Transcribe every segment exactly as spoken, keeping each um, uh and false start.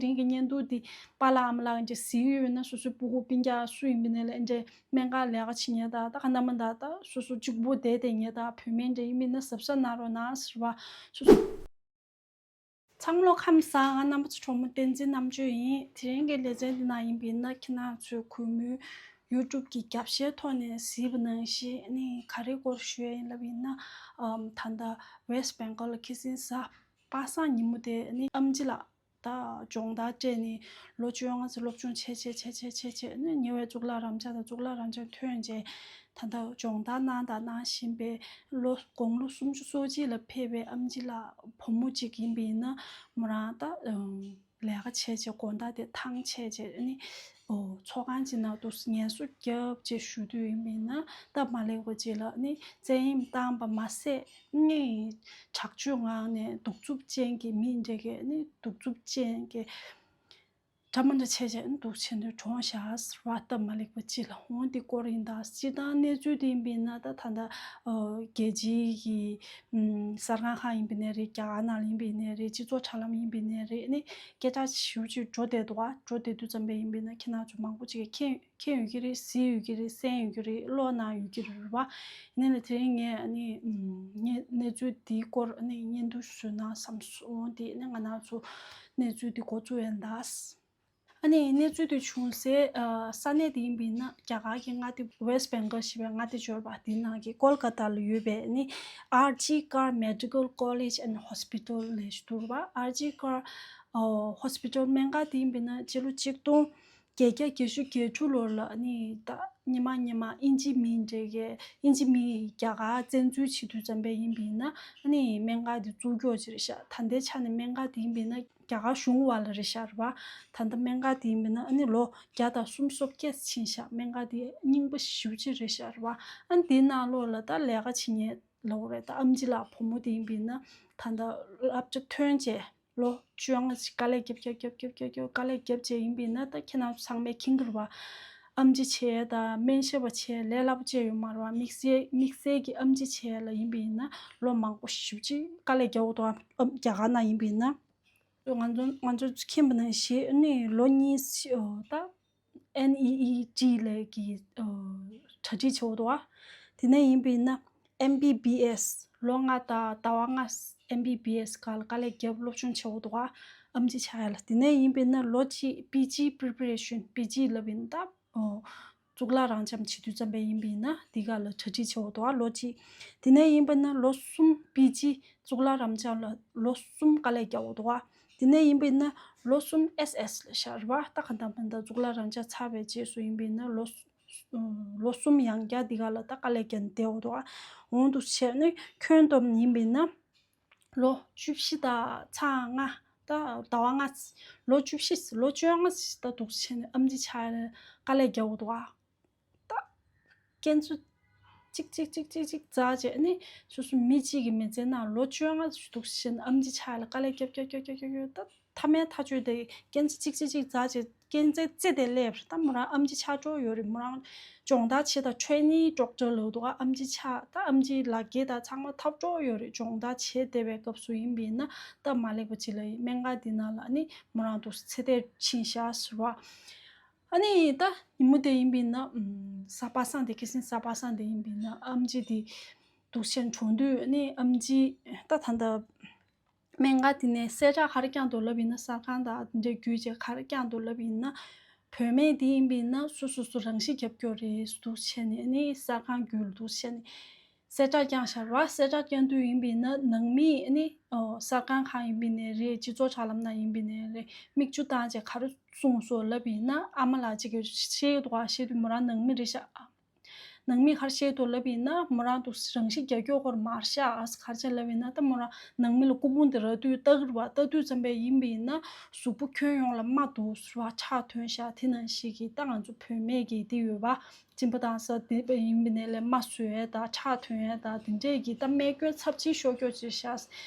དེ་རིང་གི་བརྙན་ཐུང་འདི་པཱ་ལགས་ཨ་མ་ལགས་འདྲ་གཟིགས་ཡོད་ན། སོ་སོའི་སྤུ་གུ་སྤུན་ཀྱག་སུ་ཡིན་པ་ཡིན་ནའི་ལས་འདྲ་སྨན་ཁང་ལས་ཀ་བྱེད་མཁན་དང་། ད་ག་ནམ་ད་ད་སོ་སོ་གཅིག་པོ་བསྡད་བསྡད་མཁན་དང་། བུད་མེད་འདྲ་ཡིན་པ་ཡིན་ན་གཟབ་གཟབ་གནང་རོགས་གནང་ཟེར་བ། སོ་སོ། ཚང་མ་ལོ་ཁམས་བཟང་། ང་རྣམ་པ་ཚོ་གྲོགས་མོ་བསྟན་འཛིན་རྣམ་དཔྱོད་ཡིན། དེ་རིང་གི་ལེ་ཚན་འདི་ནང་ཡིན་པ་ཡིན་ན། ཁྱེད་རང་ཚོས་གུས་མོའི་YouTube་གི་རྒྱབ་ཤའི་ཐོག་ནས་གཟིགས་པ་ནང་བཞིན་ནི་ག་རེ་སྐོར་ཞུ་ཡ་ཡིན་ལབ་ཡིན་ན། ཨམ། ད་ལྟ་West Bengal་ལ་ཁ་སང་གཟའ་པ་སངས་ཉིན་མོ་དེ་ནི་ཨམ་ཆི་ལགས་ད་སྦྱོང་བརྡར་སྤྲད་ནས་ལོ་བཅོ་ལྔ་ཙམ་སློབ་སྦྱོང་བྱས་བྱས་བྱས་བྱས་བྱས་བྱས་ནས་ཉེ་བའི་གཙུག་ལག་རབ་འབྱམས་དང་གཙུག་ལག་རབ་འབྱམས་ཐོན་རྗེས་ད་ལྟ་སྦྱོང་བརྡར་གནང་དང་གནང་བཞིན་པའི་ལོ་དགུང་ལོ་སུམ་ཅུ་སོ་གཅིག་ལ་ཕེབས་པའི་ཨམ་ཆི་ལགས་བུ་མོ་གཅིག་ཡིན་པ་ཡིན་ན། མོ་རང་ད་ལས་ཀ་བྱས་བྱས་དགོང་དག་དེ་ཐང་ཆད་བྱས་ནི་ཨོ་ཚོགས་ཁང་གཅིག་ནང་དུ་ངལ་གསོ་རྒྱབ་བྱས་བཞུགས་དུས་ཡིན་པ་ཡིན་ན། སྟབས་མ་ལེགས་པ་ཅིག་ལ་ནི་བཙན་གཡེམ་བཏང་པ་མ་ཟད་ནི་དྲག་སྤྱོད་ངང་ནས་གདུག་རྩུབ་ཅན་གྱི་མི་འདྲ་གི་ནི་གདུག་རྩུབ་ཅན་གྱི་འདྲ་མི་འདྲ་བྱས་བྱས་ནི་འདུག་བྱས་ནས་གྲོངས་ཤག་ཟེར་བ། སྟབས་མ་ལེགས་པ་ཅིག་ལ་འོང་དེ་སྐོར་ཡིན་ད། སྤྱིར་བཏང་གནས་ཚུལ་དེ་ཡིན་པ་ཡིན་ན། ད་ད་ལྟ་ཨོ་རྒྱལ་སྤྱིའི་གི་ཨམ་གསར་ཁང་ཁག་ཡིན་པ་ཡིན་ནའི་རེད། རྒྱ་གར་ནང་ལ་ཡིན་པ་ཡིན་ནའི་རེད། སྤྱི་ཚོགས་དྲ་ལམ་ཡིན་པ་ཡིན་ནའི་རེད། ནི་སྐད་གྲགས་ཞེ་པོ་ཅིག་འགྲོ་བསྡད་འདུག་ག་འགྲོ་བསྡད་དུས་ཙམ་པ་ཡིན་པ་ཡིན་ན། ཁྱེད་རང་ཚོ་མང་པོ་ཅིག་གིས་མཁྱེན་མཁྱེན་ཡོད་ཀྱི་རེད། གཟིགས་ཡོད་ཀྱི་རེད། གསན་ཡོད་ཀྱི་རེད། ཀློག་གནང་ཡོད་ཀྱི་རེད་པ། ཡིན་ནའི་ལས་དེ་རིང་ངས་ཨ་ནི་ཨམ་ངས་གནས་ཚུལ་འདིའི་སྐོར་ཨ་ནི་སྙན་སྒྲོན་ཞུ་ན་བསམ་སོང་། དེ་ནི་ང་རང་ཚོ་གནས་ཚུལ་འདི་འགོ་བཙུགས་ཡིན་ད། ཨ་ནི་གནས་ཚུལ་དེ་བྱུང་སའི་ཨ་ས་གནས་དེ་ཡིན་པ་ཡིན་ན། རྒྱ་གར་གྱི་མངའ་སྡེ་West Bengal་ཞེས་པའི་མངའ་སྡེ་འབྱོར་པ་དེ་ནང་གི་ཀོལ་ཀ་ཏཱ་ལ་ཡོད་པའི་ནི་R G Kar Medical College and Hospital་ལབ་ཞིག་འདུག་པ། R G Kar་ཨ་Hospital་སྨན་ཁང་དེ་ཡིན་པ་ཡིན་ན། སྤྱི་ལོ་ཆིག་སྟོང་བརྒྱད་བརྒྱ་བརྒྱད་ཅུ་གྱ་དྲུག་ལོ་ལ་ནི་ད་སྔོན་མ་སྔོན་མ་དབྱིན་ཇི་མི་འདྲ་གི་དབྱིན་ཇི་མིས་རྒྱ་གར་བཙན་འཛུལ་བྱེད་དུས་ཙམ་པ་ཡིན་པ་ཡིན་ན། ཨ་ནི་སྨན་ཁང་དེ་བཙུགས་ཀྱོག་ཅིག་རེད་ཤག་ད་ལྟའི་ཆ་ནས་སྨན་ཁང་དེ་ཡིན་པ་ཡིན་ན་རྒྱ་གར་གཞུང་བ་ལ་རེད་ཤག་རེད་པ། ད་ལྟ་སྨན་ཁང་དེ་ཡིན་པ་ཡིན་ན་ཨ་ནི་ལོ་བརྒྱ་དང་སུམ་ཅུ་སོ་བརྒྱད་ཕྱིན་ཤག་སྨན་ཁང་དེ་རྙིང་པ་ཞེ་པོ་ཅིག་རེད་ཤག་རེད་པ། ཨ་ནི་དེའི་ནང་ལོགས་ལ་ད་ལས་ཀ་བྱེད་མཁན་ལབ་དགོས་རེད། ད་ཨམ་ཆི་ལགས་བུ་མོ་དེ་ཡིན་པ་ཡིན་ན། ད་ལྟ་བསླབ་བྱ་ཐོན་རྗེས་ལོ་བཅོ་ལྔ་ཞིག་དཀའ་ལས་རྒྱབ་རྒྱབ་རྒྱབ་རྒྱབ་རྒྱབ་རྒྱབ་དཀའ་ལས་རྒྱབ་བྱས་ཡིན་པ་ཡིན་ན། ད་ཁྱེད་རང་ཚོ་ཚང་མས་མཁྱེན་གྱི་རེད་པ། ཨམ་ཆི་བྱས་དང་སྨན་ཞབས་པ་བྱས་ལས་སླ་པོ་ཅིག་ཡོད་མ་རེད་པ། དམིགས་བསལ་དམིགས་བསལ་གྱི་ཨམ་ཆི་བྱས་ལ་ཡིན་པ་ཡིན་ན་ལོ་མང་པོ་ཞེ་པོ་ཅིག་དཀའ་ལས་རྒྱག་དགོས་འདུག་ཨམ་རྒྱ་གར་ནང་ཡིན་པ་ཡིན་ན། ང་ཚོ་ང་ཚོ་མཁྱེན་པ་ནང་བཞིན་ནི་ལོ་གཉིས་ད་N E E T་ལབ་ཀྱི་ཨ་གྲ་སྒྲིག་བྱེད་དགོས་འདུག་པ། དེ་ནས་ཡིན་པ་ཡིན་ན་M B B S་ལོ་ལྔ་དང་ཟླ་བ་ལྔ་M B B S་སྒང་ལ་དཀའ་ལས་རྒྱབ་སློབ་སྦྱོང་བྱེད་དགོས་འདུག་པ། ཨམ་ཆི་ཆགས་ཡ་ལ། དེ་ནས་ཡིན་པ་ཡིན་ན་ལོ་གཅིག་P G preparation། P G་ལབ་ཡིན་ད་ཨོ་གཙུག་ལག་རབ་འབྱམས་བྱེད་དུས་ཙམ་པ་ཡིན་པ་ཡིན་ན་འདི་ག་ལ་གྲ་སྒྲིག་བྱེད་དགོས་འདུག་པ། ལོ་གཅིག་དེ་ནས་ཡིན་པ་ཡིན་ན་ལོ་གསུམ་P G་གཙུག་ལག་རབ་འབྱམས་ལ་ལོ་གསུམ་དཀའ་ལས་རྒྱག་དགོས་འདུག་པ། དེ་ནས་ཡིན་པ་ཡིན་ན་ལོ་གསུམ་S S་ལབ་ཤག་རེད་པ། ད་ག་ད་མ་ད་གཙུག་ལག་རབ་འབྱམས་ཚར་བའི་རྗེས་སུ་ཡིན་པ་ཡིན་ན་ལོ་ལོ་གསུམ་ཡང་བསྐྱར་འདི་ག་ལ་ད་དཀའ་ལས་རྒྱབ་བསྡད་དགོས་འདུག་པ། འོང་དུ་བྱས་ནས་ཁྱོན་བསྡོམས་ཡིན་པ་ཡིན་ན་ལོ་བཅུ་བཞི་དང་ཚེག་ལྔ་ད་ཟླ་བ་ལྔ། ལོ་བཅུ་བཞི་ལོ་བཅོ་ལྔ་ད་འདུག་བྱས་ནས་ཨམ་ཆི་ཆགས་ཡ་ལ་དཀའ་ལས་རྒྱག་དགོས་འདུག་པ། ད་སྐྱེ་འཚོ་གཅིག་གཅིག་གཅིག་གཅིག་གཅིག་འཛག་བྱས་ནི་སོ་སོ་མི་གཅིག་གི་མི་ཚེ་ནང་ལོ་བཅོ་ལྔ་འདུག་བྱས་ནས་ཨམ་ཆི་ཆགས་ཡ་ལ་དཀའ་ལས་རྒྱབ་རྒྱབ་རྒྱབ་རྒྱབ་རྒྱབ་ད་མཐའ་མའི་མཐའ་མཇུག་དེ་སྐྱེ་འཚོ་གཅིག་གཅིག་གཅིག་འཛག་བྱས་སྐྱེ་འཚོའི་རྩེ་དེ་སླེབས་རེད། ད་མོ་རང་ཨམ་ཆི་ཆགས་འགྲོ་ཡོད་རེད། མོ་རང་སྦྱོང་བརྡར་བྱེད་ད་trainee doctor་ལབ་འདུག་ག་ཨམ་ཆི་ཆགས་ད་ཨམ་ཆིའི་ལག་འཁྱེར་ད་ཚང་མ་འཐོབ་འགྲོ་ཡོད་རེད། སྦྱོང་བརྡར་བྱེད་བསྡད་པའི་སྐབས་སུ་ཡིན་པ་ཡིན་ན་སྟབས་མ་ལེགས་པ་ཅིག་ལ་སྨན་ཁང་འདི་ནང་ལ་ནི་མོ་རང་འདུག་ཚེ་འདས་ཕྱིན་ཤག་ཟེར་བ། ཨ་ནི་ད་ཉིན་མོ་དེ་ཡིན་པ་ཡིན་ན་ཨམ་གཟའ་པ་སངས་དེ་ཁ་སང་གཟའ་པ་སངས་དེ་ཡིན་པ་ཡིན་ན་ཨམ་ཆི་དེ་འདུག་སེ་གྲོངས་དུས་ཨ་ནི་ཨམ་ཆི་ད་ད་ད་སྨན་ཁང་དེ་ནས་གསལ་བསྒྲགས་ག་རེ་བསྐྱངས་འདུག་ལབ་ཡིན་ན། གསར་ཁང་དང་དེ་འདྲ་བརྒྱུད་བྱས་ག་རེ་བསྐྱངས་འདུག་ལབ་ཡིན་ན། བུད་མེད་དེ་ཡིན་པ་ཡིན་ན་སོ་སོ་སོ་རང་ཤི་རྒྱབ་སྐྱོར་རེད་འདུག་བྱས་ནས་ཨ་ནི་གསར་ཁང་བརྒྱུད་ལ་འདུག་བྱས་ནས་གསལ་བསྒྲགས་བསྐྱངས་ཤག་རེད་པ། གསལ་བསྒྲགས་བསྐྱངས་དུས་ཡིན་པ་ཡིན་ན་ནང་མིས་ཨ་ནི་ཨོ་གསར་ཁང་ཁག་ཡིན་པ་ཡིན་ནའི་རེད། སྤྱི་ཚོགས་དྲ་ལམ་ནང་ཡིན་པ་ཡིན་ནའི་རེད། མིག་ཆུ་བཏང་བྱས་ག་རེ་གསུངས་སོང་ལབ་ཡིན་ན། ཨ་མ་ལགས་གཅིག་གིས་བཤད་ཀྱི་འདུག་ག་བཤད་དུས་མོ་རང་ནང་མི་རེད་ཤག་ནང་མིས་ག་རེ་བཤད་འདུག་ལབ་ཡིན་ན། མོ་རང་འདུག་རང་ཤི་རྒྱག་སྐྱོར་སྐོར་མར་ཤག་ག་རེ་བྱས་ལབ་ཡིན་ན། ད་མོ་རང་ནང་མི་ལ་སྐུ་ཕུང་དེ་རག་དུས་ལྟ་གི་རེད་པ། ལྟ་དུས་ཙམ་པ་ཡིན་པ་ཡིན་ན་གཟུགས་པོ་ཁྱོན་ཡོངས་ལ་རྨ་འདུག་ཟེར་བ་ཁྲག་ཐོན་ཤག་དེ་ནང་བཞིན་གྱི་ད་ང་ཚོ་བུད་མེད་ཀྱི་དེ་ཡོད་པ། གཅིན་པ་བཏང་ས་དེ་ཡིན་པ་ཡིན་ནའི་ལས་རྨ་བཟོ་ཡས་དང་ཁྲག་ཐོན་ཡས་དང་དེ་འདྲས་ཀྱི་ད་རྨས་སྐྱོན་ཚབས་ཆེན་ཤོར་སྐྱོར་བྱས་ཤག་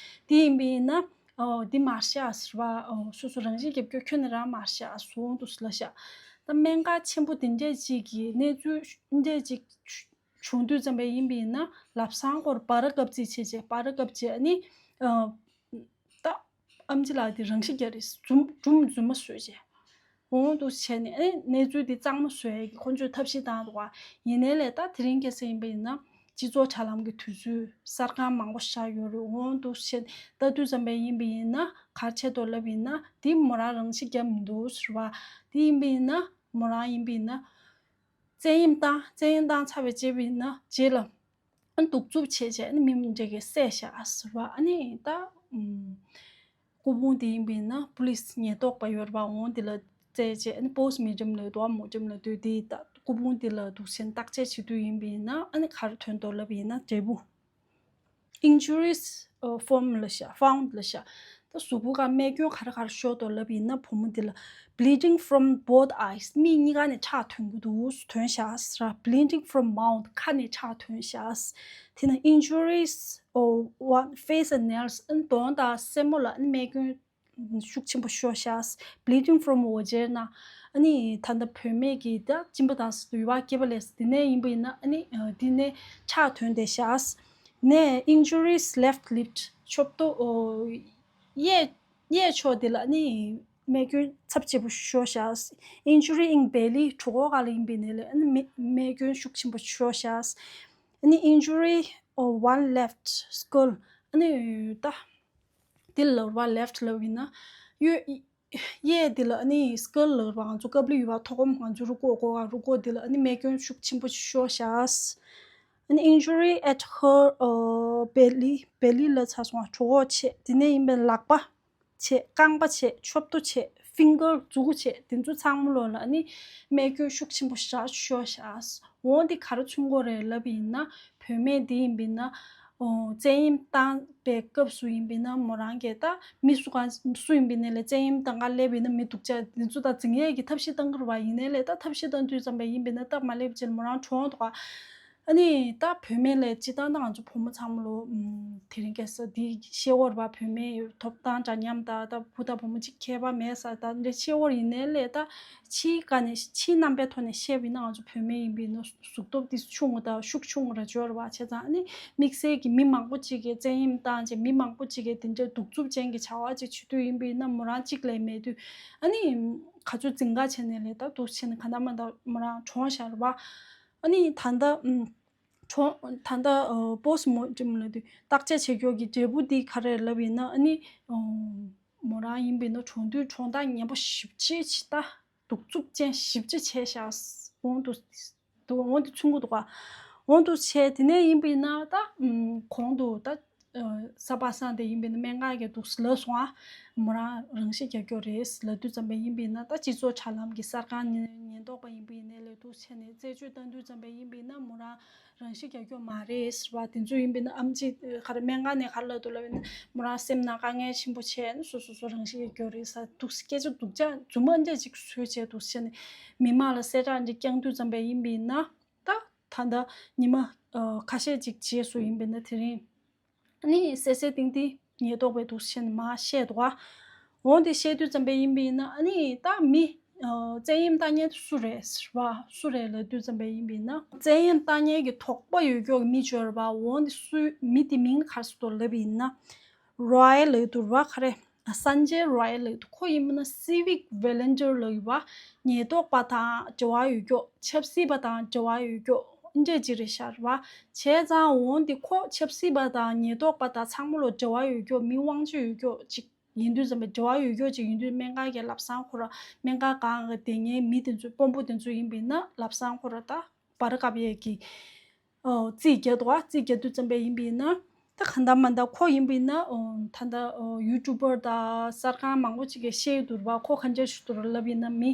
དེ་ཡིན་པ་ཡིན་ན། ཨོ་འདི་མར་ཤག་ཟེར་བ། ཨོ་སོ་སོ་རང་བཞིན་རྒྱབ་སྐྱོར་ཁྱོན་ནས་རང་མར་ཤག་སོང་འདུག་ཟེར་ལབ་ཤག་ད་སྨན་ཁང་ཆེན་པོ་འདི་འདྲས་ཅིག་གི་གནས་ཚུལ་འདི་འདྲས་ཅིག་བྱུང་དུས་ཙམ་པ་ཡིན་པ་ཡིན་ན་ལམ་སང་སྐོར་བར་བཀབ་རྩིས་བྱས་བྱས་བར་བཀབ་བྱས་ནི་ཨ་ད་ ཨམ་ཆི་ལགས་དེ་རང་ཤི་རྒྱག་རེད། རྫུན་རྫུན་རྫུན་མ་བཟོས་བྱས། འོང་འདུག་བྱས་ནས་ཨེ་གནས་ཚུལ་འདི་གཙང་མ་བཟོ་ཡས་ཀྱི་ཁོང་ཚོས་ཐབས་ཤེས་བཏང་འདུག་ག་ཡིན་ནའི་ལས་ད་དེ་རིང་ཁ་སང་ཡིན་པ་ཡིན་ན་སྤྱི་ཚོགས་དྲ་ལམ་གྱི་དུས་ཚོད་གསར་ཁང་མང་པོ་བཞག་ཡོད་རེད། འོང་འདུག་བྱས་ལྟ་དུས་ཙམ་པ་ཡིན་པ་ཡིན་ན་ག་རེ་བྱས་འདུག་ལབ་ཡིན་ན་འདི་མོ་རང་རང་ཤི་བརྒྱབ་མི་འདུག་ཟེར་བ། འདི་ཡིན་པ་ཡིན་ན་མོ་རང་ཡིན་པ་ཡིན་ན་བཙན་གཡེམ་བཏང་བཙན་གཡེམ་བཏང་ཚར་བའི་རྗེས་པ་ཡིན་ན་རྗེས་ལ། ཨ་ནི་གདུག་རྩུབ་བྱས་བྱས་ཨ་ནི་མི་མི་འདྲ་གིས་བསད་བཞག་ཟེར་བ། ཨ་ནི་ད་ཨུམ། སྐུ་ཕུང་དེ་ཡིན་པ་ཡིན་ན་པུ་ལིས་ཉེན་རྟོག་པ་ཡོད་རེད་པ། འོང་དེ་ལ་བཙལ་བྱས་ཨ་ནི་པོ་སི་ཊི་མོར་ཊམ་ལ་འདུག་ག་མོར་ཊམ་ལ་འདུག་དེ་ད་སྐུ་ཕུང་དེ་ལ་འདུག་སེ་བརྟག་དཔྱད་བྱེད་དུས་ཡིན་པ་ཡིན་ན་ཨ་ནི་ག་རེ་ཐོན་འདུག་ལབ་ཡིན་ན་འབྲས་བུ། Injuries uh, form ལ་བཞག found ལ་བཞག་ད་གཟུགས་པོ་ག་རྨས་སྐྱོན་ག་རེ་ག་རེ་ཤོར་འདུག་ལབ་ཡིན་ན་བུ་མོ་འདི་ལ་bleeding from both eyes མིག་གཉིས་ཀ་ནས་ཁྲག་ཐོན་གྱི་འདུག་ཐོན་བཞག་ཟེར། Bleeding from mouth ཁ་ནས་ཁྲག་ཐོན་བཞག་དེ་ནས་injuries on face and nails གདོང་དང་སེན་མོ་ལ་རྨས་སྐྱོན་ཤུགས་ཆེན་པོ་ཤོར་ཤག Bleeding from vagina ཨ་ནི་ད་ལྟ་བུད་མེད་ཀྱི་ད་གཅིན་པ་དང་ཡུ་བ་སྐྱེས་པ་ལས་དེ་ནས་ཡིན་པ་ཡིན་ན་ཨ་ནི་དེ་ནས་ཁྲག་ཐོན་བསྡད་ཤག་ནས་injuries left lip ཕྱོགས་གཡས་གཡས་ཕྱོགས་དེ་ལ་ཨ་ནི་རྨས་སྐྱོན་ཚབས་ཆེ་པོ་ཤོར་ཤག Injury in belly གྲོད་ཁོག་སྒང་ལ་ཡིན་པ་ཡིན་ནའི་ལས་ཨ་ནི་རྨས་སྐྱོན་ཤུགས་ཆེན་པོ་ཤོར་ཤག་ཨ་ནི་injury on one left skull ཨ་ནི་ད། འདི་ལ་ར་left ལབ་ཡིན་ན་གཡས་གཡས་འདི་ལ་ཨ་ནི་skull ལ་ར་ང་ཚོ་ཀབ་ལི་ཡུ་བ་ཐོག་སྒོམ་ང་ཚོ་རུ་ཀོ་ཀོ་ག་རུ་ཀོ་འདི་ལ་ཨ་ནི་རྨས་སྐྱོན་ཤུགས་ཆེན་པོ་ཤོར་ཤག་ཨ་ནི་injury at her uh, belly belly ལ་ཚ་སོང་ང་གྲོད་ཁོག་བྱས། དེ་ནས་ཡིན་པའི་ལག་པ་བྱས། རྐང་པ་བྱས། ཕྱོབ་ཏོ་བྱས། finger མཛུ་གུ་བྱས། དེ་ཚོ་ཚང་མ་ལོ་ལ་ཨ་ནི་རྨས་སྐྱོན་ཤུགས་ཆེན་པོ་ཞེ་དྲག་ཤོར་ཤག་འོ་འདི་ག་རེ་མཚོན་གྱི་རེད་ལབ་ཡིན་ན་བུད་མེད་འདི་ཡིན་པ་ཡིན་ན། ཨོ། བཙན་གཡེམ་བཏང་པའི་སྐབས་སུ་ཡིན་པ་ཡིན་ན་མོ་རང་གིས་ད་མི་སུ་གང་སུ་ཡིན་པ་ཡིན་ནའི་ལས་བཙན་གཡེམ་བཏང་ག་སླེབས་པ་ཡིན་ན་མི་སྡུག་ཅག་འདི་ཚོ་ད་འཛིང་ཡས་ཀྱི་ཐབས་ཤེས་བཏང་གི་རེད་པ། ཡིན་ནའི་ལས་ད་ཐབས་ཤེས་བཏང་དུས་ཙམ་པ་ཡིན་པ་ཡིན་ན་སྟབས་མ་ལེགས་པ་ཅིག་ལ་མོ་རང་གྲོངས་འདུག་ག་ཨ་ནི་ད་བུད་མེད་ལས་སྤྱིར་བཏང་ད་ང་ཚོ་བུ་མོ་ཚང་མ་ལོ་དེ་རིང་ཁ་སང་འདི་ཤེས་ཡོད་རེད་པ། བུད་མེད་ཐོབ་ཐང་འདྲ་མཉམ་དང་ད་བུ་དང་བུ་མོ་གཅིག་ཁྱད་པར་མེད་ས་ད་འདི་ཤེས་ཡོད་ཡིན་ནའི་ལས་ད། ཕྱིའི་ཀ་ནས་ཕྱིའི་རྣམ་པའི་ཐོག་ནས་བཤད་པ་ཡིན་ན་ང་ཚོ་བུད་མེད་ཡིན་པ་ཡིན་ན་གཟུགས་སྟོབས་དེ་ཆུང་ངུ་དང་ཤུགས་ཆུང་ངུ་ར་འབྱོར་བ་བྱས་ཙང་ཨ་ནི་དམིགས་བསལ་གྱི་མི་མང་པོ་ཅིག་གིས་བཙན་གཡེམ་བཏང་བྱས་མི་མང་པོ་ཅིག་གིས་དེ་འདྲའི་གདུག་རྩུབ་ཅན་གྱི་བྱ་བ་ཅིག་བྱེད་དུས་ཡིན་པ་ཡིན་ན་མོ་རང་གཅིག་ལས་མེད་དུས་ཨ་ནི་ག་ཚོད་འཛིང་ག་བྱས་ནས་ལས་ད་འདུག་བྱས་ནས་ག་འདྲ་མ་འདྲ་མོ་རང་གྲོངས་ཤག་རེད་པ། ཨ་ནི་ད་ལྟ་ཨུམ། གྲོངས་ད་ལྟ་ཨ་པོ་སི་ཊི་མོར་ཊམ་ལ་དུས་བརྟག་དཔྱད་བྱེད་རྒྱུ་གི་འབྲས་བུ་འདི་ག་རེ་ལབ་ཡིན་ན་ཨ་ནི་ཨ་མོ་རང་ཡིན་པ་ཡིན་ན་གྲོངས་དུས་གྲོངས་རྟགས་ངན་པ་ཞེ་པོ་ཅིག་ད་གདུག་རྩུབ་ཅན་ཞེ་པོ་ཅིག་བྱས་ཤག་འོང་དུ་འདུག་འོང་དུ་ཆུང་གུ་འདུག་ག་འོང་དུ་བྱས་དེ་ནས་ཡིན་པ་ཡིན་ན་ད་ཨ་གོང་དུ་ད་ཨ་ས་པ་སངས་དེ་ཡིན་པ་ཡིན་ན་སྨན་ཁང་གི་འདུག་ལབ་སོང་ཨ། མོ་རང་རང་ཤི་རྒྱག་རྒྱུ་རེད་ལབ་དུས་ཙམ་པ་ཡིན་པ་ཡིན་ན་ད་སྤྱི་ཚོགས་དྲ་ལམ་གྱི་གསར་ཁང་ཉེན་རྟོག་པ་ཡིན་པ་ཡིན་ནའི་ལས་འདུག་བྱས་ནས་རྩད་གཅོད་བཏང་དུས་ཙམ་པ་ཡིན་པ་ཡིན་ན་མོ་རང་རང་ཤི་རྒྱག་རྒྱུ་མ་རེད་ཟེར་བ་དེ་ཚོ་ཡིན་པ་ཡིན་ན་ཨམ་ཆི་ག་རེ་སྨན་ཁང་ནས་ག་རེ་ལབ་འདུག་ལབ་ཡིན་ན་མོ་རང་སེམས་ནང་དཀའ་ངལ་ཆེན་པོ་བྱས་ནས་སོ་སོ་སོ་རང་ཤི་རྒྱག་རྒྱུ་རེད་ཟེར་འདུག་སྐད་ཆ་སྡུག་ཅག་རྫུན་མ་འདྲ་ཅིག་བཟོས་བྱས་འདུག་བྱས་ནས་མི་མང་ལ་གསལ་བསྒྲགས་འདི་བསྐྱངས་དུས་ཙམ་པ་ཡིན་པ་ཡིན་ན་ད་ད་ལྟ་ཉི་མ་ཁ་ཤས་ཅིག་རྗེས་སུ་ཡིན་པ་ཡིན་ན་དེ་རིང་། ཨ་ནི་སད་སད་ཏིང་ཏིང་ཉེན་རྟོག་པས་འདུག་བྱས་ནས་མར་བཤད་འདུག་ག་འོ་དེ་བཤད་དུས་ཙམ་པ་ཡིན་པ་ཡིན་ན་ཨ་ནི་ད་མི་ཨ་བཙན་གཡེམ་བཏང་མཁན་དེ་སུ་རེད་ཟེར་བ་སུ་རེད་ལབ་དུས་ཙམ་པ་ཡིན་པ་ཡིན་ན་བཙན་གཡེམ་བཏང་མཁན་གྱི་དོགས་པ་ཡོད་མཁན་གྱི་མི་ཅིག་ཡོད་རེད་པ། འོ་དེ་སུའི་མི་དེ་མིང་ག་རེ་ཟེར་འདུག་ལབ་པ་ཡིན་ན་རོའི་ལབ་འདུག་ར་ཁ་རེ་སན་ཇེ་རོའི་ལབ་འདུག་ཁོ་ཡིན་པ་ན་སི་ཝིག་ཝོ་ལན་ཊིར་ལབ་ཡོད་པ། ཉེན་རྟོག་པ་དང་འབྲེལ་བ་ཡོད་མཁན་ཆབ་སྲིད་པ་དང་འབྲེལ་བ་ཡོད་མཁན་འདྲ་ཅིག་རེད་ཤག་རེད་པ། བྱས་ཙང་འོ་དེ་ཁོ་ཆབ་སྲིད་པ་དང་ཉེན་རྟོག་པ་དང་ཚང་མ་ལོ་འབྲེལ་བ་ཡོད་མཁན་མི་དབང་ཆ་ཡོད་མཁན་ཅིག་ཡིན་དུས་ཙམ་པ་འབྲེལ་བ་ཡོད་མཁན་ཅིག་ཡིན་དུས་སྨན་ཁང་གི་ལམ་སང་ཁོ་ར་སྨན་ཁང་སྒང་གི་དེ་སྔའི་མི་དེ་ཚོ་དཔོན་པོ་དེ་ཚོ་ཡིན་པ་ཡིན་ན་ལམ་སང་ཁོ་ར་ད་བར་སྐབས་ཡས་ཀྱི་ཨོ་རྩིས་རྒྱག་འདུག་ག་རྩིས་རྒྱག་དུས་ཙམ་པ་ཡིན་པ་ཡིན་ན་ད་ག་འདྲ་མ་འདྲ་ཁོ་ཡིན་པ་ཡིན་ན་ཨོ་ད་ལྟ་ཨོ་ཡུ་ཊུབ་པར་དང་གསར་ཁང་མང་པོ་ཅིག་གིས་བཤད་འདུག་ར་པ། ཁོ་ག་འདྲ་ཞིག་འདུག་ར་ལབ་ཡིན་ན་མི་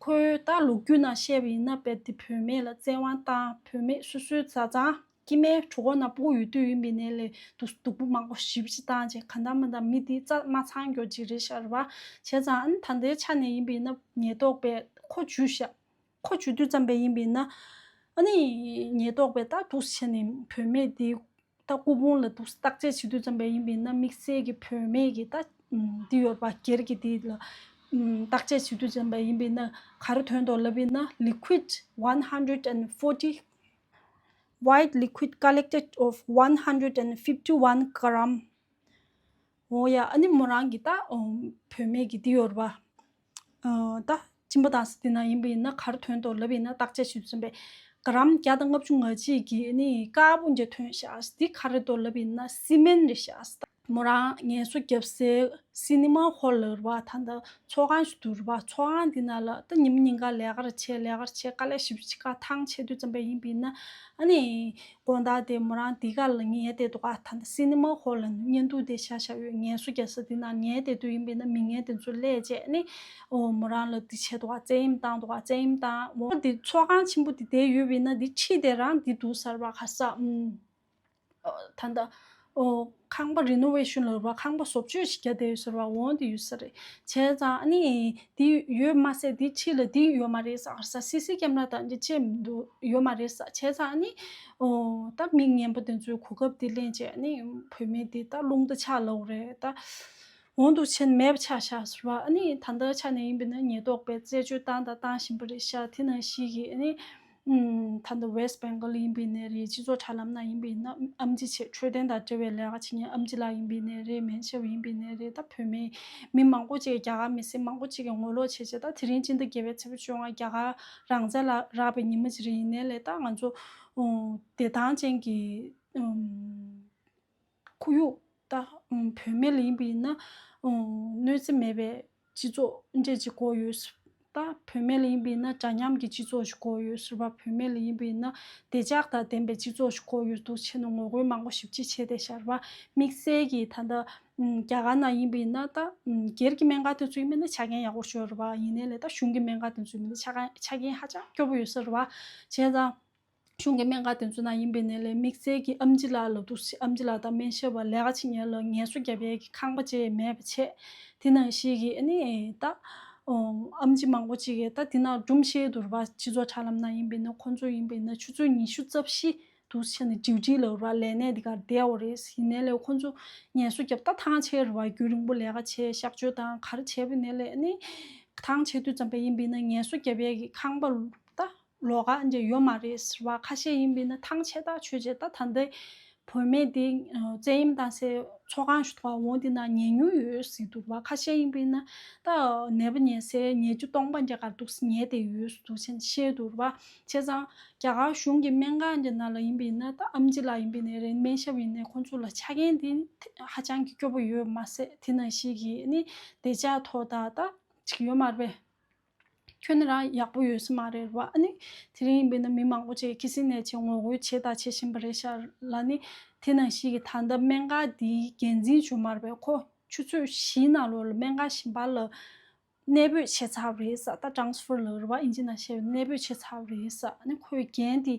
ཁོའི་ད་ལོ་རྒྱུས་ནང་བཤད་པ་ཡིན་ན་དཔེ་དེ་བུད་མེད་ལ་བཙན་དབང་བཏང་བུད་མེད་སོ་སོའི་བཟའ་ཚང་སྐྱེ་དམན་གྲོད་ཁོག་ནང་སྤུ་གུ་ཡོད་དུས་ཡིན་པ་ཡིན་ནའི་ལས་སྡུག་སྡུག་པོ་མང་པོ་ཞེ་པོ་ཅིག་བཏང་བྱས་ག་འདྲ་མ་འདྲ་མི་དེ་རྩ་མ་ཚང་མཁན་ཅིག་རེད་ཤག་རེད་པ། བྱས་ཙང་ཨ་ནི་ད་ལྟའི་ཆ་ནས་ཡིན་པ་ཡིན་ན་ཉེན་རྟོག་པས་ཁོ་འཇུས་ཤག་ཁོ་འཇུས་དུས་ཙམ་པ་ཡིན་པ་ཡིན་ན། ཨ་ནི་ཉེན་རྟོག་པས་ད་འདུག་བྱས་ནས་བུད་མེད་དེ་ད་སྐུ་ཕུང་ལ་འདུག་བརྟག་དཔྱད་བྱེད་དུས་ཙམ་པ་ཡིན་པ་ཡིན་ན་དམིགས་བསལ་གྱི་བུད་མེད་ཀྱི་ད་འདི་ཡོད་པ་སྒེར་གྱི་དེ་ལ་བརྟག་དཔྱད་བྱེད་དུས་ཙམ་པ་ཡིན་པ་ཡིན་ན་ག་རེ་ཐོན་འདུག་ལབ་ཡིན་ན། Liquid one hundred and forty white liquid collected of one hundred and fifty-one gram འོ་ཡ། ཨ་ནི་མོ་རང་གི་ད་བུད་མེད་ཀྱི་དེ་ཡོད་རེད་པ། ད་གཅིན་པ་དང་ས་དེ་ན་ཡིན་པ་ཡིན་ན་ག་རེ་ཐོན་འདུག་ལབ་ཡིན་ན། བརྟག་དཔྱད་ཞུས་ཙམ་པས་ག་རམ་བརྒྱ་དང་ལྔ་བཅུ་ང་གཅིག་གི་ཨ་ནི་དཀར་པོ་འདྲ་ཐོན་ཤག་འདི་ག་རེ་འདུག་ལབ་ཡིན་ན་སི་མེན་རེད་ཤག་མོ་རང་ངལ་གསོ་རྒྱབ་སའི་སི་ནི་མ་ཧོལ་ལབ་རེད་པ། ད་ད་ཚོགས་ཁང་ཞིག་འདུག་རེད་པ། ཚོགས་ཁང་འདི་ནང་ལ་ད་ཉིན་མོ་ཉིན་གང་ལས་ཀ་རེ་བྱས་ལས་ཀ་རེ་བྱས་དཀའ་ལས་ཞེ་པོ་ཅིག་ཁ་ཐང་ཆད་དུས་ཙམ་པ་ཡིན་པ་ཡིན་ན། ཨ་ནི་དགོང་དག་དེ་མོ་རང་འདི་ག་ལ་ཉལ་བསྡད་འདུག་ག་ད་ད་སི་ནི་མ་ཧོལ་ལ་བརྙན་ཐུང་དེ་བཞག་བཞག་ཡོད། ངལ་གསོ་རྒྱག་ས་འདི་ནང་ཉལ་བསྡད་དུས་ཡིན་པ་ཡིན་ན་མི་ངན་དེ་ཚོ་སླེབས་བྱས་ཨ་ནི་འོ་མོ་རང་ལ་འདི་བྱས་འདུག་ག་བཙན་གཡེམ་བཏང་འདུག་ག་བཙན་གཡེམ་བཏང་། འོ་འདི་ཚོགས་ཁང་ཆེན་པོ་འདི་བསྡད་ཡོད་པ་ཡིན་ན་འདི་ཁྲིད་དེ་རང་འདི་འདུག་ས་རེད་པ། ག་ས་ཨུམ། ད་ལྟ་ཨོ་ཁང་པ་རི་ནོ་ཝེ་ཤོན་ལབ་རེད་པ། ཁང་པ་བཟོ་བཅོས་ཤིག་རྒྱག་བསྡད་ཡོད་ས་རེད་པ། འོ་འདི་ཡོད་ས་རེད། བྱས་ཙང་ཨ་ནི་འདི་ཡོད་མ་ཟད་འདི་ཕྱི་ལ་འདི་ཡོད་མ་རེད་ཟེར། ག་ས་སི་སི་ཀེམ་ར་དང་འདི་ཅེས་མི་འདུག་ཡོད་མ་རེད་ཟེར། བྱས་ཙང་ཨ་ནི་ཨོ་ད་མི་ངན་པ་དེ་ཚོའི་གོ་སྐབས་འདི་ལེན་བྱས་ཨ་ནི་བུད་མེད་འདི་ད་རླུང་རྟ་ཆག་ལབ་རེད་ད། འོ་འདུག་བྱས་ནས་མེད་པ་ཆགས་ཤག་ཟེར་བ། ཨ་ནི་ད་ལྟ་ཆ་ནས་ཡིན་པ་ཡིན་ན་ཉེན་རྟོག་པས་རྩད་གཅོད་བཏང་དང་བཏང་བཞིན་པ་རེད་ཤག་དེ་ནང་བཞིན་གྱི་ཨ་ནི་ཨུམ། ད་ལྟ་ཝེ་སི་ཊི་བེང་གལ་ཡིན་པ་ཡིན་ནའི་རེད། སྤྱི་ཚོགས་དྲ་ལམ་ནང་ཡིན་པ་ཡིན་ན་ཨམ་ཆི་བྱས་འཕྲོད་བསྟེན་དང་འབྲེལ་བའི་ལས་ཀ་བྱེད་མཁན་ཨམ་ཆི་ལགས་ཡིན་པ་ཡིན་ནའི་རེད། མན་ཆབ་ཡིན་པ་ཡིན་ནའི་རེད། ད་བུད་མེད་མི་མང་པོ་ཅིག་རྒྱ་གར་མི་སེར་མང་པོ་ཅིག་གིས་ངོ་ལོག་བྱས་བྱས། ད་དེ་རིང་སྤྱི་ཟླ་བརྒྱད་པའི་ཚེས་པ་བཅོ་ལྔ་རྒྱ་གར་རང་བཙན་ལ་རག་པའི་ཉི་མ་ཅིག་རེད། ཡིན་ནའི་ལས་ད་ང་ཚོ་ཨུམ། བདེ་ཐང་ཅན་གྱི་ཨུམ། ཁོར་ཡུག་ད་ཨུམ། བུད་མེད་ལ་ཡིན་པ་ཡིན་ན་ཨུམ། གནོད་འཚེ་མེད་པའི་སྤྱི་ཚོགས་འདྲ་ཅིག་དགོས་ཡོད། ད་བུད་མེད་ལ་ཡིན་པ་ཡིན་ན་འདྲ་མཉམ་གྱི་སྤྱི་ཚོགས་ཤིག་དགོས་ཡོད་ཟེར་བ། བུད་མེད་ལ་ཡིན་པ་ཡིན་ན་བདེ་འཇགས་དང་ལྡན་པའི་སྤྱི་ཚོགས་ཤིག་དགོས་ཡོད་འདུག་བྱས་ནས་ངོ་རྒོལ་མང་པོ་ཞེ་པོ་ཅིག་བྱས་བསྡད་ཤག་རེད་པ། དམིགས་བསལ་གྱིས་ད་ལྟ་ཨུམ། རྒྱ་གར་ནང་ཡིན་པ་ཡིན་ན་ད་ཨུམ། སྒེར་གྱི་སྨན་ཁང་དེ་ཚོ་ཡིན་པ་ཡིན་ན་ཆ་རྐྱེན་ཡག་པོ་ཞིག་ཡོད་རེད་པ། ཡིན་ནའི་ལས་ད་གཞུང་གི་སྨན་ཁང་དེ་ཚོ་ཡིན་པ་ཡིན་ན་ཆ་རྐྱེན་ཆ་རྐྱེན་ཧ་ཅང་སྐྱོ་པོ་ཡོད་ས་རེད་པ། བྱས་ཙང་གཞུང་གི་སྨན་ཁང་དེ་ཚོ་ནང་ཡིན་པ་ཡིན་ནའི་ལས་དམིགས་བསལ་གྱི་ཨམ་ཆི་ལགས་ལབ་འདུག་ཟེར། ཨམ་ཆི་ལགས་དང་སྨན་ཞབས་པ་ལས་ཀ་བྱེད་མཁན་ལ་ངལ་གསོ་རྒྱབ་ཡས་ཀྱི་ཁང་པ་ཅིག་མེད་པ་བྱས། དེ་ནང་བཞིན་གྱི་ཨ་ནི་ད་ཨོ་ཨམ་ཆི་མང་པོ་ཅིག་གིས་ད་དེ་ནང་སྒྲུང་བཤད་འདུག་རེད་པ། སྤྱི་ཚོགས་དྲ་ལམ་ནང་ཡིན་པ་ཡིན་ན་ཁོང་ཚོ་ཡིན་པ་ཡིན་ན་ཆུ་ཚོད་ཉི་ཤུ་རྩ་བཞི་འདུག་བྱས་ནས་ཌིའུ་ཊི་ལབ་རེད་པ། ལས་གནས་འདི་གར་བསྡད་ཡོད་རེད། ཡིན་ནའི་ལས་ཁོང་ཚོ་ངལ་གསོ་རྒྱབ་ད་ཐང་ཆད་རེད་པ། རྒྱུན་རིང་པོ་ལས་ཀ་བྱས་གཤག་བཅོས་དང་ག་རེ་བྱས་པ་ཡིན་ནའི་ལས་ཨ་ནི་ཐང་ཆད་དུས་ཙམ་པ་ཡིན་པ་ཡིན་ན་ངལ་གསོ་རྒྱབ་ཡས་ཀྱི་ཁང་པ་ད་ལོགས་ཀ་འདྲ་ཡོད་མ་རེད་ཟེར་བ། ཁ་ཤས་ཡིན་པ་ཡིན་ན་ཐང་ཆད་ཐག་ཆོད་བྱས། ད་ད་ལྟའི་བུད་མེད་དེ་ཨ་བཙན་གཡེམ་བཏང་སའི་ཚོགས་ཁང་ཞིག་འདུག་པ། འོ་དེ་ནང་ཉལ་མྱོང་ཡོད་ཟེར་འདུག་པ། ཁ་ཤས་ཡིན་པ་ཡིན་ན་ད་ནད་པ་ཉལ་སའི་ཉལ་ཆས་སྟོང་པ་འདྲ་ག་རེ་འདུག་ཟེར་ཉལ་བསྡད་ཡོད་ཟེར་འདུག་བྱས་ནས་བཤད་འདུག་པ། བྱས་ཙང་རྒྱ་གར་གཞུང་གི་སྨན་ཁང་འདི་ནང་ལ་ཡིན་པ་ཡིན་ན་ད་ཨམ་ཆི་ལགས་ཡིན་པ་ཡིན་ནའི་རེད། སྨན་ཞབས་ཡིན་ནའི་ཁོང་ཚོ་ལ་ཆ་རྐྱེན་དེ་ཧ་ཅང་གི་སྐྱོ་པོ་ཡོད་མ་ཟད། དེ་ནང་བཞིན་གྱི་ནི་བདེ་འཇགས་ཐོག་ད་ད་ཅིག་ཡོད་མ་རེད་པས། ཁྱོན་ནས་རང་ཡག་པོ་ཡོད་ས་མ་རེད་པ། ཨ་ནི་དེ་རིང་ཡིན་པ་ཡིན་ན་མི་མང་པོ་ཅིག་ཁྱི་སེར་ནད་ཆེད་ངོ་རྒོལ་བྱས་དང་བྱེད་བཞིན་པ་རེད་ཤག་ལ། ནི་དེ་ནང་བཞིན་གྱི་ད་ལྟ་སྨན་ཁང་འདིའི་འགན་འཛིན་ཅིག་ཡོད་མ་རེད་པས། ཁོ་ཆུ་ཚོད་བཞིའི་ནང་ལོགས་ལ་སྨན་ཁང་གཞན་པ་ལ་གནས་སྤོས་བྱས་ཚར་བ་རེད་ཟེར། ད་ཊ་རན་སི་ཕར་ལབ་རེད་པ། ཨིན་ཇི་ནང་བཤད་པའི་གནས་སྤོས་བྱས་ཚར་བ་རེད་ཟེར། ཨ་ནི་ཁོའི་འགན་དེ་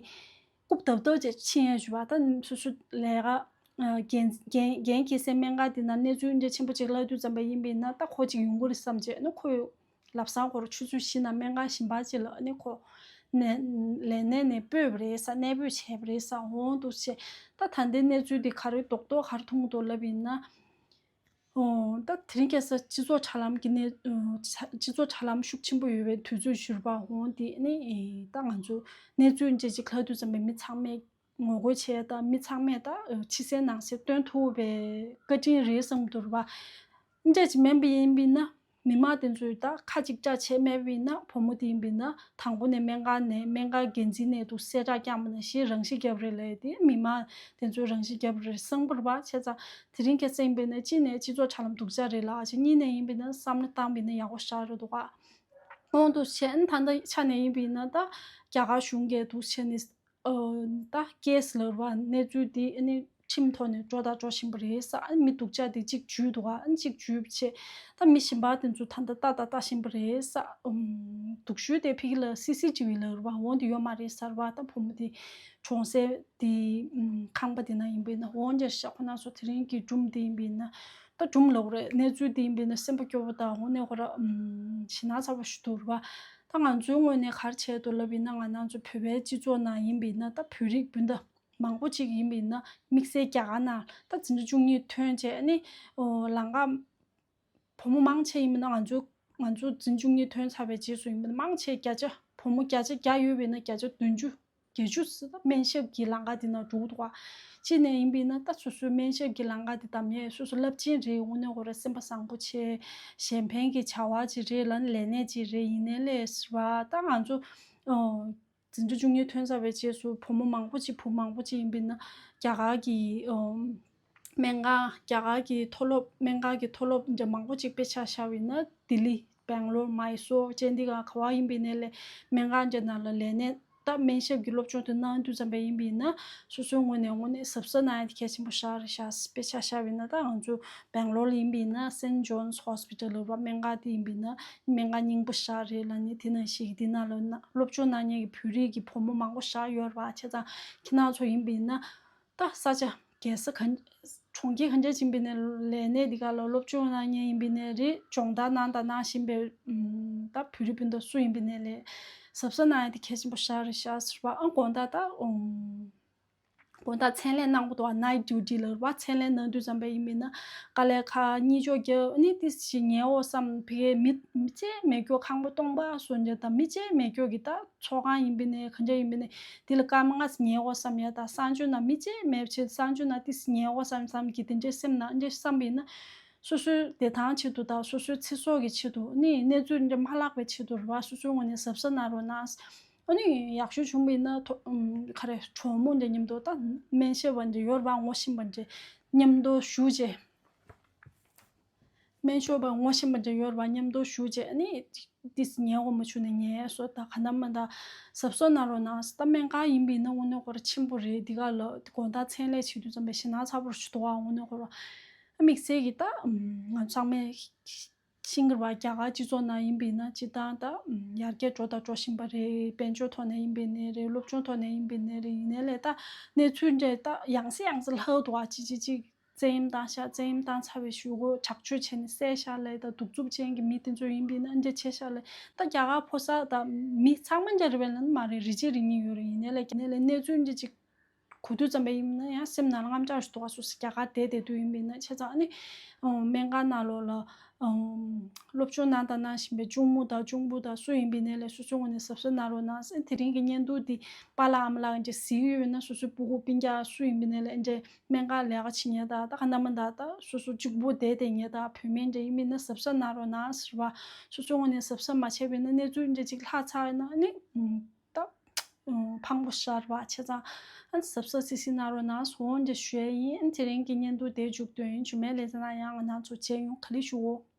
རྐུབ་རྡབ་རྡབ་བྱས་ཕྱིན་ཡས་བྱུང་བ། ད་སོ་སོ་ལས་ཀ་ཨ་འགན་འགན་འགན་འཁྱེར་སའི་སྨན་ཁང་དེ་ནང་གནས་ཚུལ་འདྲ་ཆེན་པོ་ཅིག་ལྷག་དུས་ཙམ་པ་ཡིན་པ་ཡིན་ན་ད་ཁོ་ཅིག་ཡོང་གི་རེད་བསམ་བྱས། ཨ་ནི་ཁོས་ལབ་སང་ཁོ་རང་ཆུ་ཚོད་བཞི་ནང་སྨན་ཁང་གཞན་པ་ཅིག་ལ་ཨ་ནི་ཁོ་ནས་ལས་གནས་ནས་སྤོས་པ་རེད་ཟེར། གནས་སྤོས་བྱས་པ་རེད་ཟེར། འོང་འདུག་བྱས། ད་ད་ལྟའི་གནས་ཚུལ་འདི་ག་རེ་རྡོག་རྡོག་ག་རེ་མཐོང་གི་འདུག་ལབ་ཡིན་ན། ཨོ། ད་དེ་རིང་ཁ་སང་སྤྱི་ཚོགས་དྲ་ལམ་གྱི་གནས། ཨོ། ཚ། སྤྱི་ཚོགས་དྲ་ལམ་ཤུགས་ཆེན་པོ་ཡོད་པའི་དུས་ཚོད་ཞུ་བ་འོང་དེ་ནི། ད་ང་ཚོ་གནས་ཚུལ་འདྲ་ཅིག་ལྷག་དུས་ཙམ་པའི་མི་ཚང་མས་ངོ་རྒོལ་བྱས། ད་མི་ཚང་མས་ད་ཕྱི་གསལ་ནང་གསལ་སྟོན་ཐུབ་པའི་བཀའ་དྲིན་རེད་བསམ་གྱི་འདུག་རེད་པ། འདྲ་ཅིག་མིན་པ་ཡིན་པ་ཡིན་ན། མི་མང་དེ་ཚོས་ད་ཁ་ཅིག་སྐྲག་བྱས་མེད་པ་ཡིན་ན། བུ་མོ་དེ་ཡིན་པ་ཡིན་ན་དང་པོ་ནས་སྨན་ཁང་ནས་སྨན་ཁང་འགན་འཛིན་ནས་འདུག་གསལ་བསྒྲགས་བསྐྱངས་པ་ནང་བཞིན་རང་ཤི་བརྒྱབ་རེད་ལབ་དེ་མི་མང་དེ་ཚོས་རང་ཤི་བརྒྱབ་རེད་བསམ་གྱི་རེད་པ། བྱས་ཙང་དེ་རིང་ཁ་སང་ཡིན་པ་ཡིན་ན་གཅིག་ནས་སྤྱི་ཚོགས་དྲ་ལམ་སྡུག་ཅག་རེད་ལབ་ཅིག་གཉིས་ནས་ཡིན་པ་ཡིན་ན་བསམ་བློ་བཏང་པ་ཡིན་ན་ཡག་པོ་ཞེ་དྲག་རེད་འདུག་ག་འོང་འདུག་བྱས། ཨ་ནི་ད་ལྟ་ཆ་ནས་ཡིན་པ་ཡིན་ན་ད་རྒྱ་གར་གཞུང་གིས་འདུག་བྱས་ནས། ཨོ། ད་ཀེ་སི་ལབ་རེད་པ། གནས་ཚུལ་འདི་ཨ་ནི་ཁྲིམས་ཐོག་ནས་འགྲོ་དང་འགྲོ་བཞིན་པ་རེད་ཟེར། ཨ་ནི་མི་སྡུག་ཅག་འདི་གཅིག་འཇུས་འདུག་ག་ཨ་ནི་གཅིག་འཇུས་བྱས། ད་མི་གཞན་པ་དེ་ཚོ་ད་ལྟ་ལྟ་དང་ལྟ་བཞིན་པ་རེད་ཟེར། ཨུམ། སྡུག་ཤོས་དེ་ཕ་གི་ལ་སི་སི་ཊི་བི་ལབ་རེད་པ། འོ་འདི་ཡོད་མ་རེད་ཟེར་བ། ད་བུ་མོ་དེ་གྲོངས་སའི་དེ་ཨུམ། ཁང་པ་དེ་ན་ཡིན་པ་ཡིན་ན། འོ་འདྲ་ཤག་ཁོ་རང་ཚོ་དེ་རིང་གི་སྒྲུང་དེ་ཡིན་པ་ཡིན་ན། ད་སྒྲུང་ལབ་དགོས་རེད། གནས་ཚུལ་དེ་ཡིན་པ་ཡིན་ན་སེམས་པ་སྐྱོ་པོ་དང་། འོ་ནས་ཁོ་རང་ཨུམ། ཞེད་སྣང་ཚ་པོ་ཞིག་འདུག་རེད་པ། ད་ང་ཚོའི་ངོས་ནས་ག་རེ་བྱས་འདུག་ལབ་ཡིན་ན། ང་རང་ཚོ་བོད་པའི་སྤྱི་ཚོགས་ནང་ཡིན་པ་ཡིན་ན། ད་བོད་རིགས་སྤུན་ཟླ་མང་པོ་ཅིག་ཡིན་པ་ཡིན་ན། དམིགས་བསལ་རྒྱ་གར་ནང་ད་འཛིན་གྲྭ་བཅུ་གཉིས་ཐོན་བྱས་ནི། ཨོ། ལམ་ཁ་བུ་མོ་མང་ཆེ་ཡིན་པ་ཡིན་ན། ང་ཚོ་ང་ཚོ་འཛིན་གྲྭ་བཅུ་གཉིས་ཐོན་ཚར་བའི་རྗེས་སུ་ཡིན་པ་ཡིན་ན། མང་ཆེ་བརྒྱ་ཆ་བུ་མོ་བརྒྱ་ཆ་བརྒྱ་ཡོད་པ་ཡིན་ན་བརྒྱ་ཆ་བདུན་ཅུ། བརྒྱད་ཅུ་སྨན་ཞབས་ཀྱི་ལམ་ཁ་དེ་ནང་འགྲོ་གི་འདུག་ག་གཅིག་ནས་ཡིན་པ་ཡིན་ན་ད་སོ་སོའི་སྨན་ཞབས་ཀྱི་ལམ་ཁ་དེ་དམ་ཡས་སོ་སོ་རླབས་ཆེན་རེད། དངོས་གནས་ཁོ་རང་སེམས་པ་བཟང་པོ་བྱས། གཞན་ཕན་གྱི་བྱ་བ་ཅིག་རེད་ལ་ལས་གནས་ཅིག་རེད། ཡིན་ནའི་ལས་ཟེར་བ་ད་ང་ཚོ་འཛིན་གྲྭ་བཅུ་གཉིས་ཐོན་ཚར་བའི་རྗེས་སུ་བུ་མོ་མང་པོ་ཅིག་བུ་མང་པོ་ཅིག་ཡིན་པ་ཡིན་ན་རྒྱ་གར་གྱི་སྨན་ཁང་རྒྱ་གར་གྱི་མཐོ་སློབ་སྨན་ཁང་གི་མཐོ་སློབ་འདྲ་མང་པོ་ཅིག་དཔེ་ཆ་བཞག་པ་ཡིན་ན་ལྡི་ལི། སྦེང་ལོར། མའི་སོར་བཅས་འདི་ག་ག་བ་ཡིན་པ་ཡིན་ནའི་ལས་སྨན་ཁང་འདྲ་ནང་ལ་ལས་གནས་ད་སྨན་ཞབས་ཀྱི་སློབ་སྦྱོང་དེ་གནང་དུས་ཙམ་པ་ཡིན་པ་ཡིན་ན་སོ་སོའི་ངོས་ནས་དངོས་གནས་གཟབ་གཟབ་གནང་ཡ་དེ་གལ་ཆེན་པོ་ཞེ་དྲག་རེད་ཤག་དཔེ་ཆ་བཞག་པ་ཡིན་ན་ད་ང་ཚོ་སྦེང་ལོར་ལ་ཡིན་པ་ཡིན་ན་Saint John's Hospital ལབ་པ་སྨན་ཁང་དེ་ཡིན་པ་ཡིན་ན་སྨན་ཁང་རྙིང་པ་ཞེ་དྲག་རེད་ལབ་ནས། དེ་ནང་བཞིན་གྱི་དེ་ནང་ལ་སློབ་སྦྱོང་གནང་མཁན་གྱི་བོད་རིགས་ཀྱི་བུ་མོ་མང་པོ་ཞེ་དྲག་ཡོད་རེད་པ། བྱས་ཙང་ཁྱེད་རང་ཚོ་ཡིན་པ་ཡིན་ན། ད་ས་ཆ་རྒྱལ་ས་ག་གྲོང་ཁྱེར་གང་འདྲ་ཅིག་ཡིན་པ་ཡིན་ནའི་ལས་གནས་འདི་ག་ལ་སློབ་སྦྱོང་གནང་མཁན་ཡིན་པ་ཡིན་ནའི་རེད། སྦྱོང་བརྡར་གནང་དང་གནང་བཞིན་པའི་ད་བོད་རིགས་སྤུན་ཟླ་སུ་ཡིན་པ་ཡིན་ནའི་ལས་གཟབ་གཟབ་གནང་ཡ་དེ་གལ་ཆེན་པོ་ཞེ་དྲག་རེད་ཤག་ཟེར་བ། ཨ་དགོང་དག་ད་དགོང་དག་མཚན་ལས་གནང་དགོས་འདུག་བ། Night duty ལབ་རེད་པ། མཚན་ལས་གནང་དུས་ཙམ་པ་ཡིན་པ་ཡིན་ན་དཀའ་ལས་ཁག་གཉིད་ཅོག་རྒྱབ། ཨ་ནི་ཏོག་ཙམ་ཞིག་ཉལ་འོ་བསམ། ཕ་གིའི་མི་མི་གཅིག་མེད་རྒྱུ། ཁང་པ་སྟོང་པ་བཟོ་འདྲ་དང་མི་གཅིག་མེད་རྒྱུ་གི་ད་ཚོགས་ཁང་ཡིན་པ་ཡིན་ནའི་གང་འདྲ་ཡིན་པ་ཡིན་ནའི་དེ་ལ་སྐར་མ་ལྔ་ཙམ་ཉལ་འོ་བསམ་ཡ། ད་གསང་སྤྱོད་ནང་མི་གཅིག་མེད་བྱས་གསང་སྤྱོད་ནང་ཏོག་ཙམ་ཉལ་འོ་བསམ་བསམ་གྱི་དེ་འདྲའི་སེམས་ནང་འདྲ་བསམ་པ་ཡིན་ན། སོ་སོའི་བདེ་ཐང་ཆེད་དུ་དང་སོ་སོའི་ཚེ་སྲོག་གི་ཆེད་དུ། ཨ་ནི་གནས་ཚུལ་འདྲ་མ་ལྷག་པའི་ཆེད་དུ་རེད་པ། སོ་སོའི་ངོས་ནས་གཟབ་གཟབ་གནང་རོགས་གནང་། ཨ་ནི་ཡག་ཤོས་བྱུང་བ་ཡིན་ན་ཐོ་ཨམ་ག་རེ་གྲོགས་མོ་འདྲ་མཉམ་དུ་ད་སྨན་ཞབས་པ་འདྲ་ཡོད་རེད་པ། ངོ་ཤེས་པ་འདྲ་མཉམ་དུ་བཞུགས་བྱས། སྨན་ཞབས་པ་ངོ་ཤེས་པ་འདྲ་ཡོད་རེད་པ། མཉམ་དུ་བཞུགས་བྱས། ཨ་ནི་ཏོག་ཙམ་ཉལ་དགོས་མ་བྱུང་ནས་ཉལ་སོ། ད་ག་ནམ་མ་ད་གཟབ་གཟབ་གནང་རོགས་གནང་། ད་སྨན་ཁང་ཡིན་པ་ཡིན་ན་དངོས་གནས་ཁོ་རང་ཆེན་པོ་རེད། འདི་ག་ལ་དགོང་དག་མཚན་ལས་བྱེད་དུས་ཙམ་པ་ཞེད་སྣང་ཚ་པོ་ཞིག་འདུག་པ། དངོས་གནས་ཁོ་རང་དམིགས་བསལ་གྱི་ད་ང་ཚང་མས་ཤེས་ཀྱི་རེད་པ། རྒྱ་གར་སྤྱི་ཚོགས་ནང་ཡིན་པ་ཡིན་ན་སྤྱིར་བཏང་ད་ཡར་རྒྱས་འགྲོ་དང་འགྲོ་བཞིན་པ་རེད། དཔལ་འབྱོར་ཐོག་ནས་ཡིན་པ་ཡིན་ནའི་རེད། སློབ་སྦྱོང་ཐོག་ནས་ཡིན་པ་ཡིན་ནའི་རེད། ཡིན་ནའི་ལས་ད་གནས་ཚུལ་འདྲ་ད་ཡང་སེ་ཡང་སེ་ལྷག་འདུག་པ། གཅིག་གཅིག་གཅིག་བཙན་གཡེམ་བཏང་ཤག་བཙན་གཡེམ་བཏང་ཚར་བའི་གཞུག་གུ་དྲག་སྤྱོད་བྱས་ནས་བསད་ཤག་ལབ། ད་གདུག་རྩུབ་ཅན་གྱི་མི་དེ་ཚོ་ཡིན་པ་ཡིན་ན་འདྲ་བྱས་ཤག་ལབ། ད་རྒྱ་གར་ཕོ་གསར་ད་མི་ཚང་མ་འདྲ་རེད་པས་ལབ་ན་མ་རེད། རེ་ཅིག་རེ་གཉིས་ཡོད་རེད། ཡིན་ནའི་ལས་ཀྱི་ནས་ལས་གནས་ཚུལ་འདྲ་ཅིག་གོ་དུས་ཙམ་པ་ཡིན་ན་ཡང་སེམས་ནང་ལ་དངངས་སྐྲག་ཞིག་འདུག་པ། སོ་སོ་རྒྱ་གར་བསྡད་བསྡད་དུས་ཡིན་པ་ཡིན་ན། བྱས་ཙང་ཨ་ནི་སྨན་ཁང་ནང་ལོགས་ལ་སློབ་སྦྱོང་གནང་དང་གནང་བཞིན་པའི་གཅུང་མོ་དང་གཅུང་པོ་དང་སུ་ཡིན་པ་ཡིན་ནའི་ལས་སོ་སོའི་ངོས་ནས་གཟབ་གཟབ་གནང་རོགས་གནང་། དེ་རིང་གི་བརྙན་ཐུང་འདི་པཱ་ལགས་ཨ་མ་ལགས་ཀྱིས་གཟིགས་ཡོད་ན་སོ་སོའི་སྤུ་གུ་སྤུན་ཀྱག་སུ་ཡིན་པ་ཡིན་ནའི་ལས་འདྲ་སྨན་ཁང་ལས་ཀ་བྱེད་མཁན་དང་ད་ག་ནམ་མ་ད་ད་སོ་སོ་གཅིག་པུ་བསྡད་བསྡད་མཁན་དང་བུད་མེད་འདྲ་ཡིན་པ་ཡིན་ན་གཟབ་གཟབ་གནང་རོགས་གནང་ཟེར་བ། སོ་སོའི་ངོས་ནས་གཟབ་གཟབ་མ་བྱས་པ་ཡིན་ན་གནས་ཚུལ་འདྲ་ཅིག་ལྷག་ཚར་ཡིན་ན་ཨ་ནི་ད་ཕངས་པོ་ཤར་བ་བྱས་ཙང་ཨ་ནི་གཟབ་གཟབ་སིག་སིག་གནང་རོགས་གནང་ཟེར་འདྲ་ཞུ་ཡ་ཡིན། ཨ་ནི་དེ་རིང་གི་བརྙན་ཐུང་དེ་མཇུག་བསྡུས་ཡིན། རྗེས་མའི་ལེ་ཚན་ནང་ཡང་ང་རང་ཚོ་མཇལ་ཡོང་། ག་ལེ་ཞུའོ།